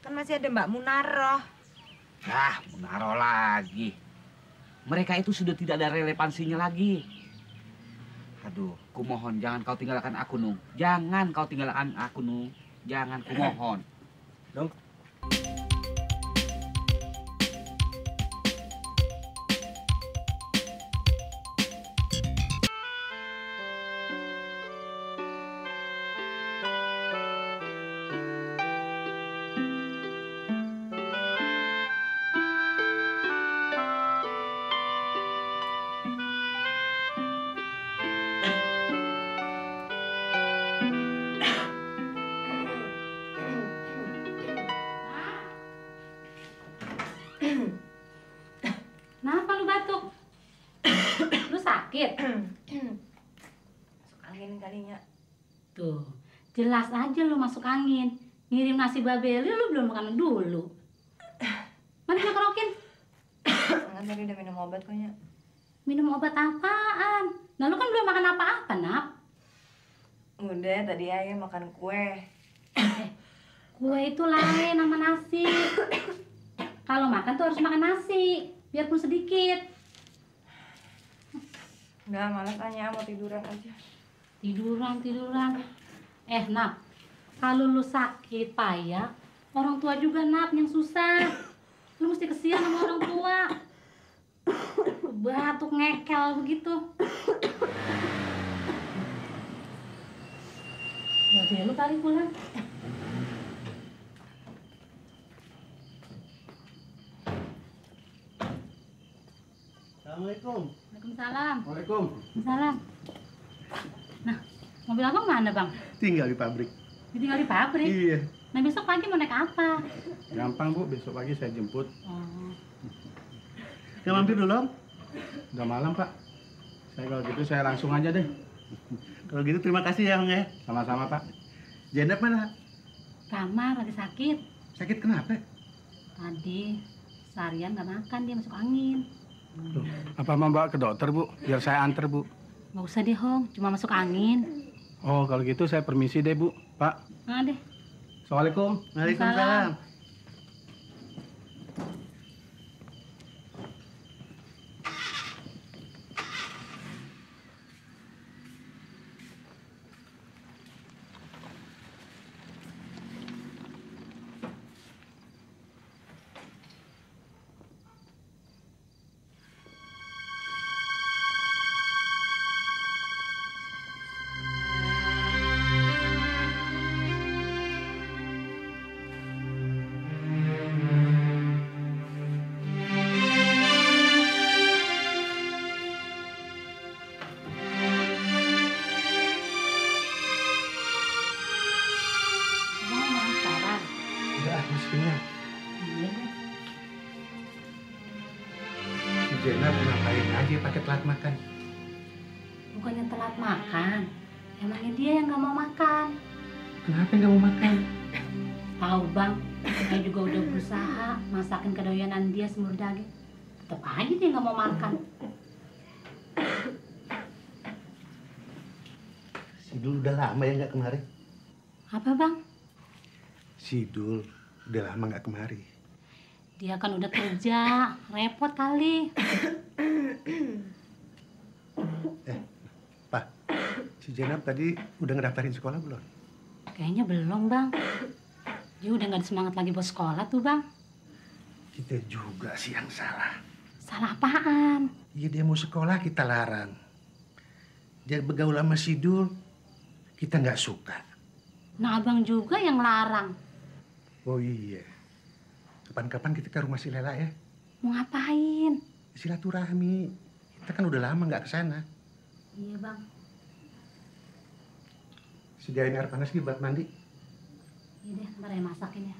Kan masih ada Mbak Munaroh. Munaroh lagi. Mereka itu sudah tidak ada relevansinya lagi. Aduh, kumohon jangan kau tinggalkan aku, Nung. Jangan kau tinggalkan aku, Nung. Jangan, kumohon. Nung. Kenapa lu batuk? Lu sakit? Masuk angin kalinya. Tuh, jelas aja lu masuk angin. Ngirim nasi babeli lu belum makan dulu. Mana dia kerokin? Enggak, tadi udah minum obat kok, Nya. Minum obat apaan? Nah lu kan belum makan apa-apa, Nap. Udah, tadi ayah makan kue. Kue itu lain sama nasi. Kalau makan tuh harus makan nasi, biarpun sedikit. Enggak, malas Anya, mau tiduran aja. Tiduran. Nap, kalau lu sakit payah, orang tua juga, Nap, yang susah. Lu mesti kesian sama orang tua. Batuk ngekel begitu. Ya lu kali pulang. Assalamualaikum. Waalaikumsalam. Waalaikumsalam. Nah, mobil abang mana, Bang? Tinggal di pabrik. Ditinggal di pabrik? Iya. Nah, besok pagi mau naik apa? Gampang, Bu. Besok pagi saya jemput. Oh. Ya mampir dulu, Om. Udah malam, Pak. Kalau gitu saya langsung aja deh. Kalau gitu terima kasih ya, Om ya. Sama-sama, Pak. Jenep mana? Kamar, lagi sakit. Sakit kenapa? Tadi seharian nggak makan, dia masuk angin. Loh, apa mau bawa ke dokter, Bu? Biar saya anter, Bu. Nggak usah deh, Hong. Cuma masuk angin. Oh, kalau gitu saya permisi deh, Bu. Pak. Nah deh. Assalamualaikum. Waalaikumsalam. Abang mau makan sekarang? Udah, mestinya. Iya deh. Si Jenap ngapain aja pakai telat makan? Bukannya telat makan. Emangnya dia yang nggak mau makan. Kenapa nggak mau makan? Tahu, Bang. Saya juga udah berusaha masakin kedoyanan dia semur daging. Tetap aja dia nggak mau makan. Sidul udah lama ya nggak kemari? Apa, Bang? Sidul udah lama nggak kemari. Dia kan udah kerja, repot kali. Pak, si Jenab tadi udah ngedaftarin sekolah belum? Kayaknya belum, Bang. Dia udah nggak ada semangat lagi buat sekolah tuh, Bang. Kita juga sih yang salah. Salah apaan? Iya, dia mau sekolah kita larang. Dia bergaul sama Sidul, kita nggak suka. Nah, Abang juga yang larang. Oh iya, kapan-kapan kita ke rumah si Lela ya. Mau ngapain? Silaturahmi. Kita kan udah lama nggak kesana. Iya, Bang. Sediain air panas nih buat mandi. Iya deh, ntar saya masakin ya.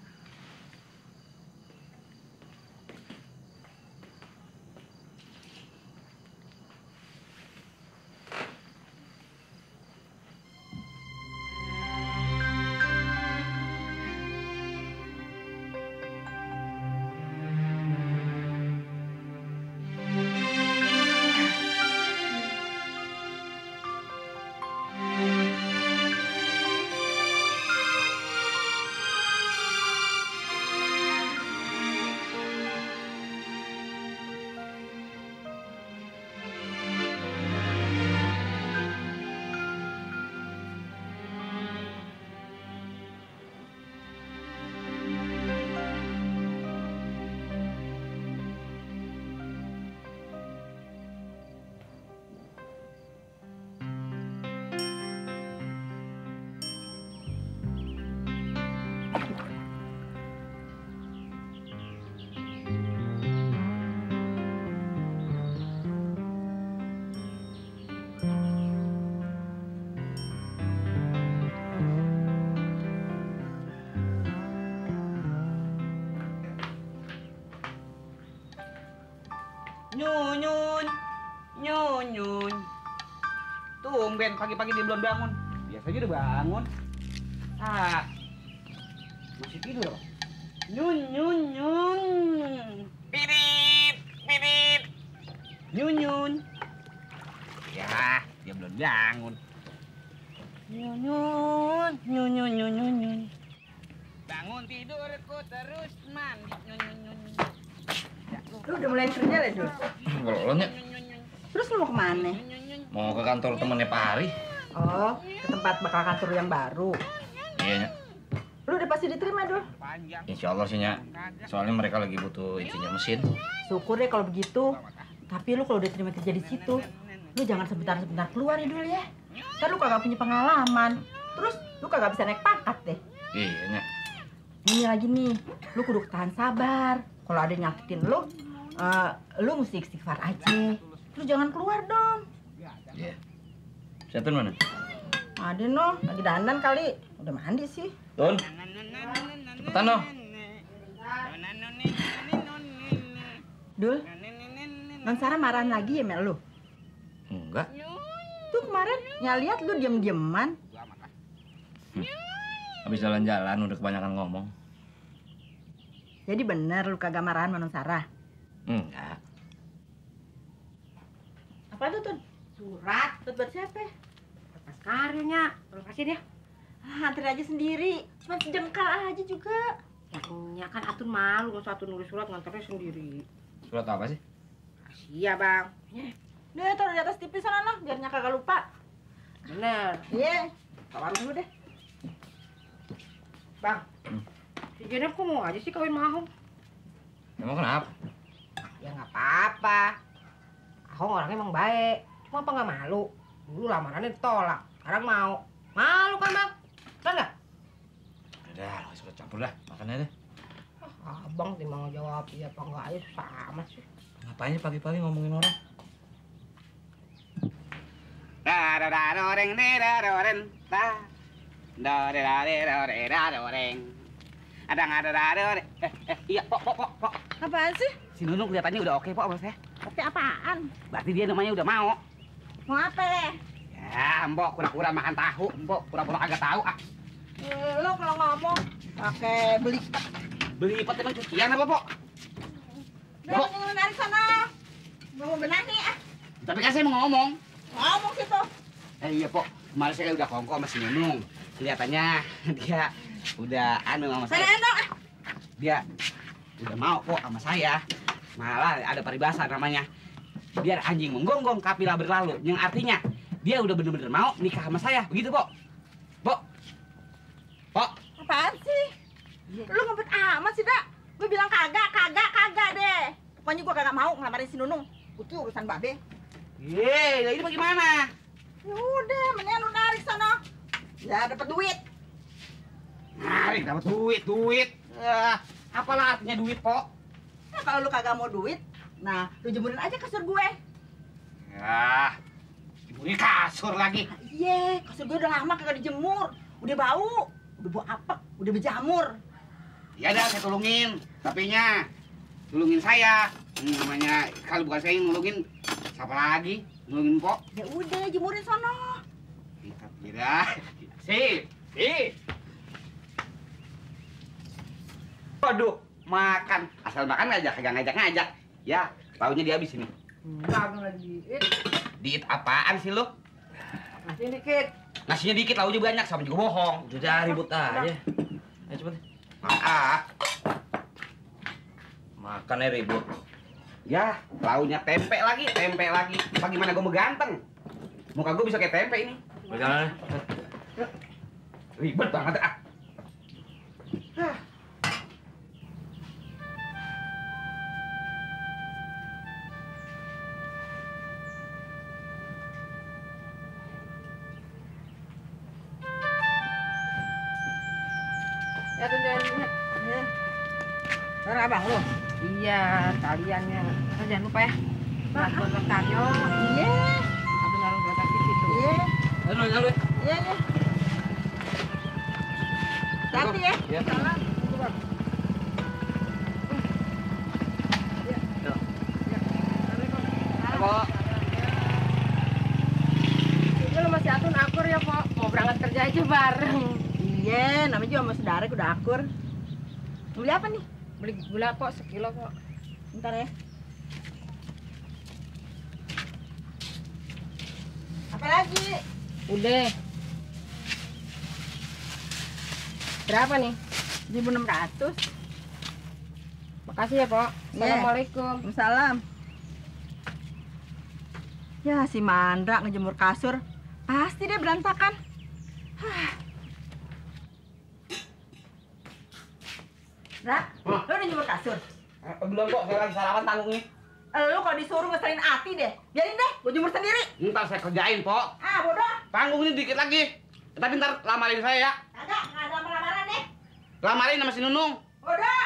Nyunyun. Nyunyun. Tumben pagi-pagi dia belum bangun. Biasanya udah bangun. Ah. Masih tidur apa? Nyun nyun nyun. Pidip, pidip. Nyun nyun. Ya, dia belum bangun. Nyun nyun nyun nyun nyun nyun nyun. Bangun tidurku terus mandi. Nyun nyun nyun. Lu udah mulai kerja lah, Dul? Belum ya? Terus lu mau kemana? Mau ke kantor temennya Pak Hari. Oh, ke tempat bakal kantor yang baru. Iya, Nya. Lu udah pasti diterima, Dul? Insya Allah sih, Nya. Soalnya mereka lagi butuh insinyur mesin. Syukur deh kalau begitu. Tapi lu kalau udah terima kerja di situ, lu jangan sebentar-sebentar keluar ya, Dul ya. Ntar lu kagak punya pengalaman. Terus lu kagak bisa naik pangkat deh. Iya, Nya. Ini lagi nih, lu kudu tahan sabar. Kalau ada yang nyakitin lu mesti istighfar aja. Lu jangan keluar dong. Iya. Setun mana? Ada no, lagi dandan kali. Udah mandi sih. Tun. Cepetan dong. Dul, Non Sarah marahan lagi ya Mel lu? Enggak. Tuh kemarin lihat lu diem-dieman. Habis jalan-jalan udah kebanyakan ngomong. Jadi bener lu kagak marahan sama Non Sarah? Enggak. Apa tuh, Tun? Surat. Buat siapa? Pas karyanya, terima kasih dia. Antri aja sendiri. Cuma sejengkal aja juga. Ya kan Atun malu nggak satu nulis surat ngantarnya sendiri. Surat apa sih? Iya bang. Nih, taruh di atas TV sana noh, biar kagak lupa. Bener. Iya. Kawan dulu deh. Bang. Si Jenep kok mau aja sih kawin mahong? Emang kenapa? Ya nggak apa-apa. Ahong orangnya emang baik. Cuma apa nggak malu? Dulu lamarannya ditolak. Sekarang mau. Malu kan bang? Kan nggak? Udah, nggak usah campur dah. Makan aja deh. Abang sih mau jawab iya apa enggak aja sama sih. Ngapain sih pagi-pagi ngomongin orang? Dadadadoreng dedadoreng da. Dadadadadoreng. Adang-adadadoreng. Iya, Pok. Apaan sih? Si Nunung kelihatannya udah oke, Pok, sama saya. Oke apaan? Berarti dia namanya udah mau. Mau apa le? Ya, Mbok pura-pura makan tahu, Mbok pura-pura agak tahu. Ah, Lo kalau ngomong pakai beli. beli ipet emang cucian apa, Pok? Udah mending narik sana. Mau benah nih ah. Tapi kan saya mau ngomong. Ngomong situ. Iya, Pok. Kemarin saya udah kongko sama si Nunung. Kelihatannya dia udah sama Sana saya. endong ah. Dia udah mau, Pok, sama saya. Malah ada paribasa namanya. Biar anjing menggonggong kapilah berlalu. Yang artinya dia udah bener-bener mau nikah sama saya. Begitu, Pok. Pok. Pok. Apaan sih? Lu ngebet amat sih, Dak. Gue bilang kagak deh. Pokoknya gue kagak mau ngelamarin si Nunung. Itu urusan babe. Yeay, ini bagaimana? Ya udah, mendingan lu narik sana. Ya dapat duit. Narik dapat duit. Apalah artinya duit, Pok? Nah, kalau lu kagak mau duit, nah lu jemurin aja kasur gue. Ya, jemurin kasur lagi. Iya, kasur gue udah lama kagak dijemur. Udah bau, udah bau apek, udah berjamur. Ya udah, saya tolongin. Tapinya tolongin saya. Namanya kalau bukan saya yang nolongin, siapa lagi? Nolongin, Pok. Ya udah, jemurin sono. Tidak. Sip. Waduh, makan. Asal makan ngajak, kagak ngajak. Ya, taunya dia habis ini. Enggak lagi. Diet apaan sih lo? Masih dikit. Nasinya dikit, launya banyak, sama juga bohong. Udah dah, ribut aja. Ayo cepet. Makan ya ribut. Ya, launya tempe lagi. Bagaimana gue mau ganteng? Muka gue bisa kayak tempe ini. Berjalan. Ribet banget ah. Ya tuh jangan. Karena abang lu. Iya, kaliannya. Jangan lupa ya. Buat Karyo. Iya. Atun naruh letak di situ. Iya. Lalu. Iya. Hati ya. Iya. Salam. aja bareng. Iya, namanya juga sama saudara udah akur. Mau beli apa nih? Beli gula kok, sekilo kok. Bentar ya. Apa lagi? Udah. Berapa nih? 1.600. Makasih ya, Pok. Iya. Assalamualaikum. Waalaikumsalam. Ya, si Mandra ngejemur kasur. Pasti deh berantakan. Ra, lu udah jemur kasur? Belum kok, saya lagi sarapan tanggung nih. Lu kalau disuruh ngeselin Ati deh. Biarin deh, gue jemur sendiri. Ntar saya kerjain, Pok. Ah, bodoh. Tanggung ini dikit lagi. Tapi ntar lamarin saya ya. Agak, nggak ada lamaran deh. Lamarin sama si Nunung. Bodoh.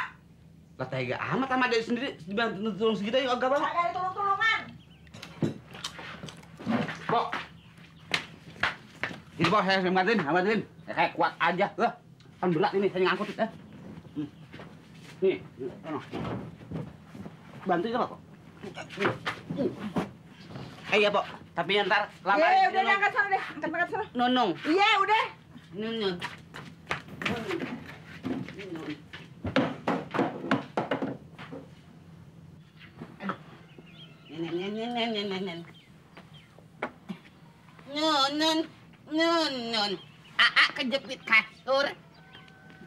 Lah tega amat sama dia sendiri. Dibantu tolong segitu ya agak bang. Agak ada tolong-tolongan. Pok. Ini Pok, saya ngamatin. Kayak kuat aja. Kan berat ini, saya ngangkut ya. Nih, bantu ya Pok. Iya Pok, tapi ntar lamarin. Iya, udah angkat sana deh. Angkat sana. Nunung. Iya, udah. Nunung. Nun. Aa kejepit kasur.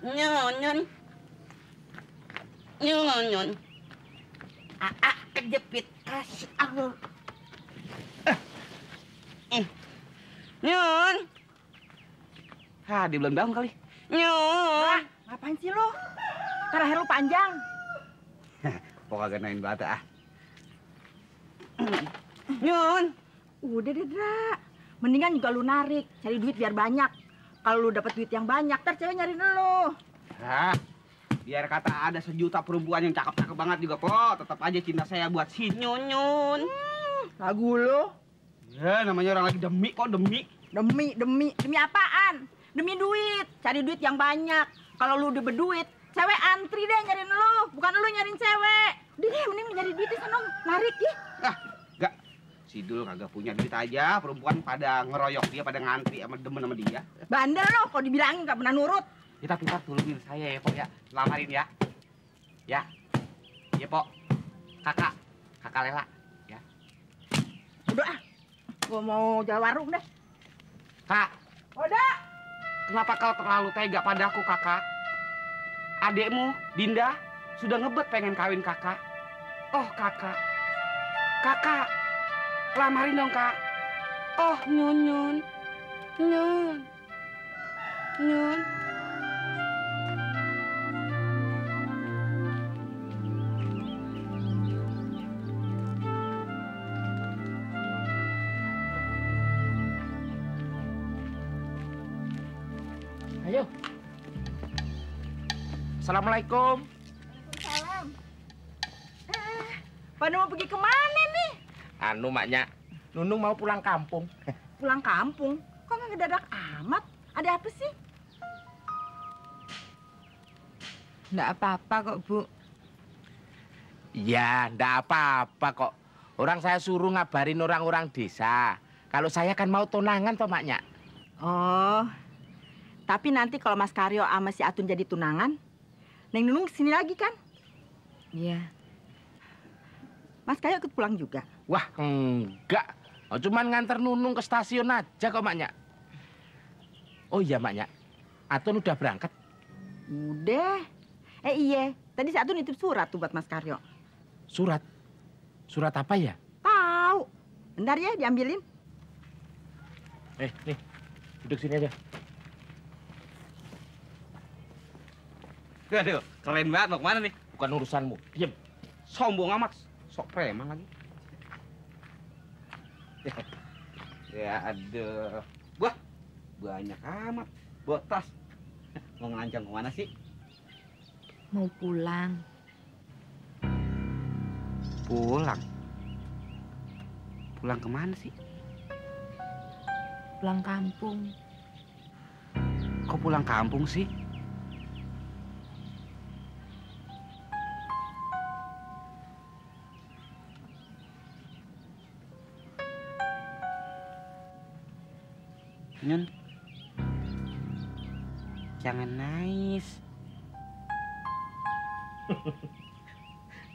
Nun. Aa kejepit kasur. Nyun. Hah, dia belum bangun kali. Nyun. Ngapain sih lo? Ntar leher lu panjang. Kok kagak naik bata ah. Nyun. Udah deh, Dra. Mendingan juga lu narik, cari duit biar banyak. Kalau lu dapet duit yang banyak, ntar cewek nyariin lu. Hah, biar kata ada 1 juta perempuan yang cakep-cakep banget juga, Po. Tetap aja cinta saya buat si Nyun. Lagu lu. Ya, namanya orang lagi demi kok, demi. Demi apaan? Demi duit, cari duit yang banyak. Kalau lu udah berduit, cewek antri deh nyariin lu, bukan lu nyariin cewek. Udah deh, mending nyari duit di sana, narik ya. Ah, enggak. Si Dul kagak punya duit aja, perempuan pada ngeroyok dia, pada ngantri sama demen sama dia. Bandel lo, kalau dibilangin nggak pernah nurut. Ya, tapi ntar tolongin saya ya, Pok ya. Lamarin ya. Ya. Ya, Pok. Kakak Lela. Ya. Udah ah, gua mau jalan warung deh. Kak, Udah. kenapa kau terlalu tega padaku, Kakak? Adekmu, Dinda, sudah ngebet pengen kawin Kakak. Oh, Kakak. Kakak, lamarin dong, Kak. Oh, Nyun. Ayo. Assalamualaikum. Salam. Pada mau pergi kemana nih? Anu maknya, Nunung mau pulang kampung. Pulang kampung. Kok nggak ngedadak amat? Ada apa sih? Nggak apa-apa kok, Bu. Ya, ndak apa-apa kok. Orang saya suruh ngabarin orang-orang desa. Kalau saya kan mau tunangan toh maknya. Oh, tapi nanti kalau Mas Karyo sama si Atun jadi tunangan, Neng Nunung kesini lagi kan? Iya. Mas Karyo ikut pulang juga. Wah, enggak. Oh, cuman nganter Nunung ke stasiun aja kok maknya. Oh iya maknya, Atun udah berangkat. Udah. Iya, tadi si Atun nitip surat tuh buat Mas Karyo. Surat? Surat apa ya? Tahu. Bentar ya diambilin. Nih, duduk sini aja. Aduh, keren banget. Mau kemana nih? Bukan urusanmu. Diam. Sombong amat. Sok preman lagi. Ya, aduh. Wah, banyak amat. Bawa tas. Mau ngelancang kemana sih? Mau pulang. Pulang? Pulang kemana sih? Pulang kampung. Kok pulang kampung sih? Nyun, jangan nangis.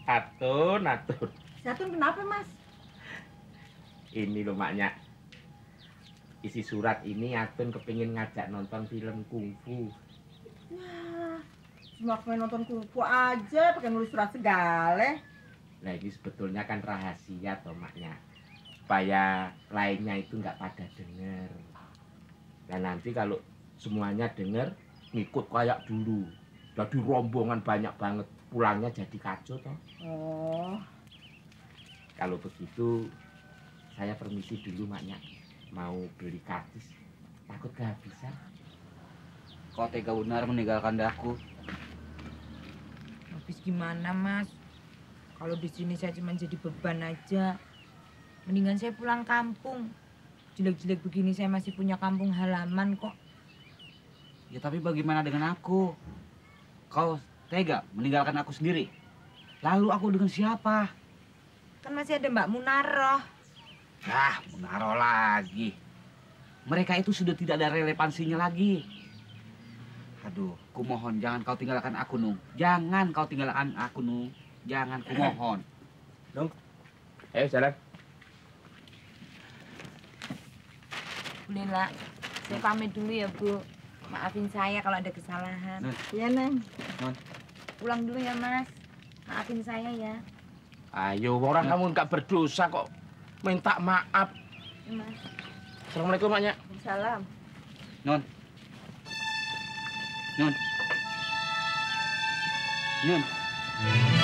Atun. Satun kenapa, Mas? Ini loh maknya. Isi surat ini Atun kepingin ngajak nonton film kungfu. Ya, cuma pengen nonton kupu aja, pakai nulis surat segala. Nah ini sebetulnya kan rahasia toh maknya. Supaya lainnya itu nggak pada denger. Dan nanti kalau semuanya denger, ngikut kayak dulu. Jadi rombongan banyak banget. Pulangnya jadi kacau toh. Oh, Kalau begitu, saya permisi dulu maknya. Mau beli kartis. Takut kehabisan. Kau tega benar meninggalkan daku. Habis gimana, Mas? Kalau di sini saya cuma jadi beban aja. Mendingan saya pulang kampung. Jelek-jelek begini saya masih punya kampung halaman kok. Ya tapi bagaimana dengan aku? Kau tega meninggalkan aku sendiri? Lalu aku dengan siapa? Kan masih ada Mbak Munaroh. Ah, Munaro lagi. Mereka itu sudah tidak ada relevansinya lagi. Aduh, kumohon jangan kau tinggalkan aku, Nung. Jangan kau tinggalkan aku, Nung. Jangan, kumohon. Ayo jalan. Boleh lah. Saya pamit dulu ya, Bu. Maafin saya kalau ada kesalahan. iya, Neng. Pulang dulu ya, Mas. Maafin saya ya. Ayo, orang kamu nggak berdosa kok. Minta maaf. Ya, Mas. Assalamualaikum maknya. Salam. Nun. Nun. Nun.